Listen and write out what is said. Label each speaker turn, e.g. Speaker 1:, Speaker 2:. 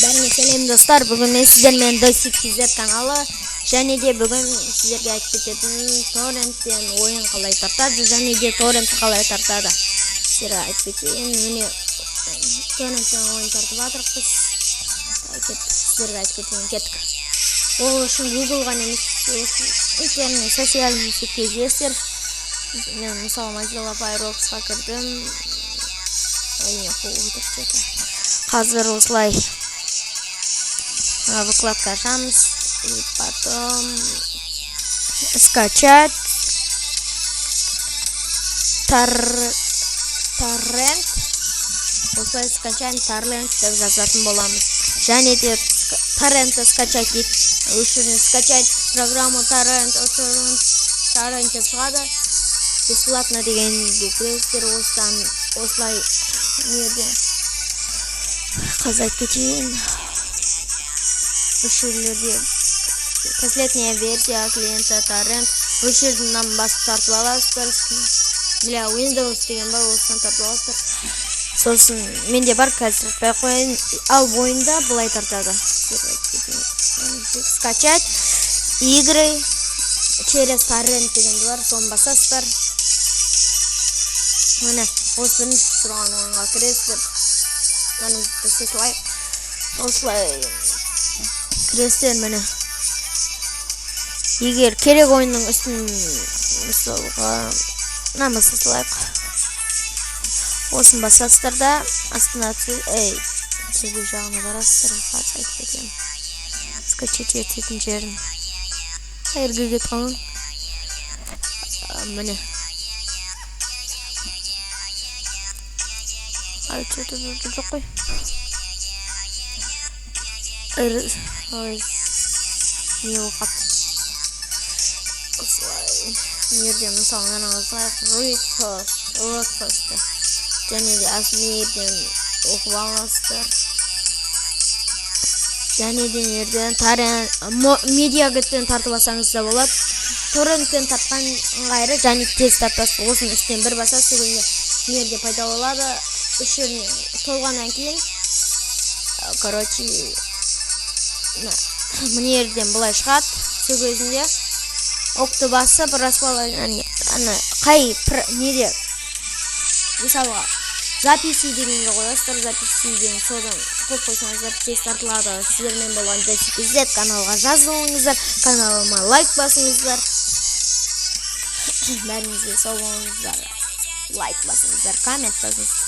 Speaker 1: Бәріңе сәлем, достар! Бүгін мен сіздермен Досик KZ каналы және де бүгін сіздерге айтып кететін торренттен ойын қалай тартады және де торрент қалай тартады, сіздерге айтып кетейін. Міне, торренттен ойын тартып жатырмыз. Кеттік, сіздерге айтып кетейін, кеттік. Ол үшін Гуглға немесе интернет социальный сеть ке кіресіздер. Мен, мысалы, Mozilla Firefoxқа кірдім. Ой, не қуып отыр что-то. Қазір осылай вкладка ашамыз и потом скачать торрент. Осылай «скачаем торрент» деп жазатын боламыз және де торрентті скачать ет. Осы жерден «скачать программу торрент», торрент деп шығады. «Бесплатно» дегенге кіресіздер. Осыдан осылай неден қазір айтып кетейін. Осы жерлерде «последняя версия клиента торрент», осы жерден мынаны басып тартып аласыздар. «Для Windows» деген бар, осыдан тартып аласыздар. Сосын менде бар, қазір тартпай ақ қояйын. Ал ойында былай тартады: «скачать игры через торрент» деген бар, соны басасыздар. Міне, осы бірінші тұрған ойынға кіресіздер. Міне, осылай, осылай кіресіздер. Міне, егер керек ойынның үстін, мысалға, мынаны баса салайық. Осыны басасыздар да, астына, ей, төбе жағына барасыздар. Қазір айтып кетемін скачать ететін жерін, қай жерге кетіп қалған. Міне, ай, что-то жоқ қой. Ой, не болып қалыпты? Осылай мына жерде, мысалы, мынаны алсақ, read first және де мына жерден оқып аласыздар. Және де мына жерден Медиагеттен тартып алсаңыз да болады. Торренттен тартқан ыңғайлы және тез тартасыз. Осының үстінен бір басасыз, сол кезде мына жерде пайда болады. Үш жеріне толғаннан кейін, короче, мына жерден былай шығады. Сол кезінде ОК ты басып, расположение, ана қай неде, мысалға, «записи» дегенге қоясыздар. «Записи» деген, содан қойып қойсаңыздар, тез тартылады. Сіздермен болған Z. Каналға жазылыңыздар, каналыма лайк басыңыздар. Бәріңізге сау болыңыздар, лайк басыңыздар, коммент жазыңыздар.